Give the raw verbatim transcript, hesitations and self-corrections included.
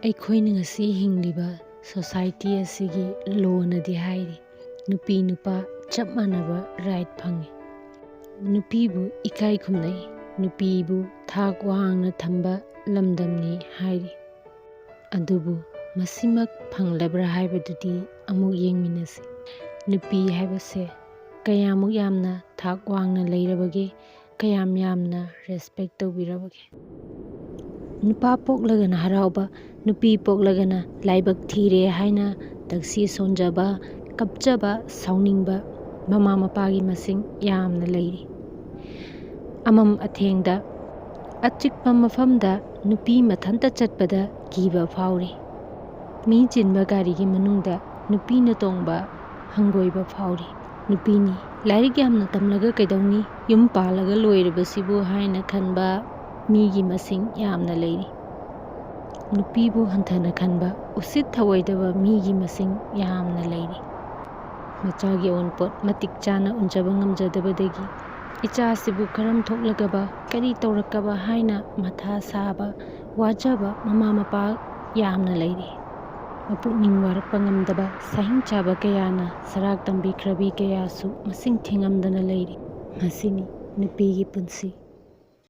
ꯑꯩꯈꯣꯏꯅ ꯉꯁꯤ ꯍꯤꯡꯂꯤꯕ ꯁꯣꯁꯥꯏꯇꯤ ꯑꯁꯤꯒꯤ ꯂꯣꯅꯗꯤ ꯍꯥꯏꯔꯤ, ꯅꯨꯄꯤ ꯅꯨꯄꯥ ꯆꯞ ꯃꯥꯟꯅꯕ ꯔꯥꯏꯠ ꯐꯪꯉꯤ꯫ ꯅꯨꯄꯤꯕꯨ ꯏꯀꯥꯏ ꯈꯨꯝꯅꯩ, ꯅꯨꯄꯤꯕꯨ ꯊꯥꯛ ꯋꯥꯡꯅ ꯊꯝꯕ ꯂꯝꯗꯝꯅꯤ ꯍꯥꯏꯔꯤ꯫ ꯑꯗꯨꯕꯨ ꯃꯁꯤꯃꯛ ꯐꯪꯂꯕ꯭ꯔꯥ ꯍꯥꯏꯕꯗꯨꯗꯤ ꯑꯃꯨꯛ ꯌꯦꯡꯃꯤꯟꯅꯁꯤ꯫ ꯅꯨꯄꯤ ꯍꯥꯏꯕꯁꯦ ꯀꯌꯥꯃꯨꯛ ꯌꯥꯝꯅ ꯊꯥꯛ ꯋꯥꯡꯅ ꯂꯩꯔꯕꯒꯦ, ꯀꯌꯥꯝ ꯌꯥꯝꯅ ꯔꯦꯁꯄꯦꯛ ꯇꯧꯕꯤꯔꯕꯒꯦ? ꯅꯨꯄꯥ ꯄꯣꯛꯂꯒꯅ ꯍꯔꯥꯎꯕ, ꯅꯨꯄꯤ ꯄꯣꯛꯂꯒꯅ ꯂꯥꯏꯕꯛ ꯊꯤꯔꯦ ꯍꯥꯏꯅ ꯇꯛꯁꯤ ꯁꯣꯟꯖꯕ, ꯀꯞꯆꯕ, ꯁꯥꯎꯅꯤꯡꯕ ꯃꯃꯥ ꯃꯄꯥꯒꯤ ꯃꯁꯤꯡ ꯌꯥꯝꯅ ꯂꯩꯔꯤ꯫ ꯑꯃꯝ ꯑꯊꯦꯡꯗ, ꯑꯆꯤꯛꯄ ꯃꯐꯝꯗ ꯅꯨꯄꯤ ꯃꯊꯟꯇ ꯆꯠꯄꯗ ꯀꯤꯕ ꯐꯥꯎꯔꯤ꯫ ꯃꯤ ꯆꯤꯟꯕ ꯒꯥꯔꯤꯒꯤ ꯃꯅꯨꯡꯗ ꯅꯨꯄꯤꯅ ꯇꯣꯡꯕ ꯍꯪꯒꯣꯏꯕ ꯐꯥꯎꯔꯤ꯫ ꯅꯨꯄꯤꯅꯤ, ꯂꯥꯏꯔꯤꯛ ꯌꯥꯝꯅ ꯇꯝꯂꯒ ꯀꯩꯗꯧꯅꯤ, ꯌꯨꯝ ꯄꯥꯜꯂꯒ ꯂꯣꯏꯔꯕꯁꯤꯕꯨ ꯍꯥꯏꯅ ꯈꯟꯕ ꯃꯤꯒꯤ ꯃꯁꯤꯡ ꯌꯥꯝꯅ ꯂꯩꯔꯤ꯫ ꯅꯨꯄꯤꯕꯨ ꯍꯟꯊꯅ ꯈꯟꯕ, ꯎꯁꯤꯠ ꯊꯑꯣꯏꯗꯕ ꯃꯤꯒꯤ ꯃꯁꯤꯡ ꯌꯥꯝꯅ ꯂꯩꯔꯤ꯫ ꯃꯆꯥꯒꯤ ꯑꯋꯨꯟꯄꯣꯠ ꯃꯇꯤꯛ ꯆꯥꯅ ꯎꯟꯖꯕ ꯉꯝꯖꯗꯕꯗꯒꯤ, "ꯏꯆꯥꯁꯤꯕꯨ ꯀꯔꯝ ꯊꯣꯛꯂꯒꯕ, ꯀꯔꯤ ꯇꯧꯔꯛꯀꯕ?" ꯍꯥꯏꯅ ꯃꯊꯥ ꯁꯥꯕ, ꯋꯥꯖꯕ ꯃꯃꯥ ꯃꯄꯥ ꯌꯥꯝꯅ ꯂꯩꯔꯤ꯫ ꯃꯄꯨꯛꯅꯤꯡ ꯋꯥꯔꯛꯄ ꯉꯝꯗꯕ, ꯁꯍꯤꯡ ꯆꯥꯕ ꯀꯌꯥꯅ ꯁꯔꯥꯛ ꯇꯝꯕꯤꯈ꯭ꯔꯕꯤ ꯀꯌꯥꯁꯨ ꯃꯁꯤꯡ ꯊꯤꯉꯝꯗꯅ ꯂꯩꯔꯤ꯫ ꯃꯁꯤꯅꯤ ꯅꯨꯄꯤꯒꯤ ꯄꯨꯟꯁꯤ꯫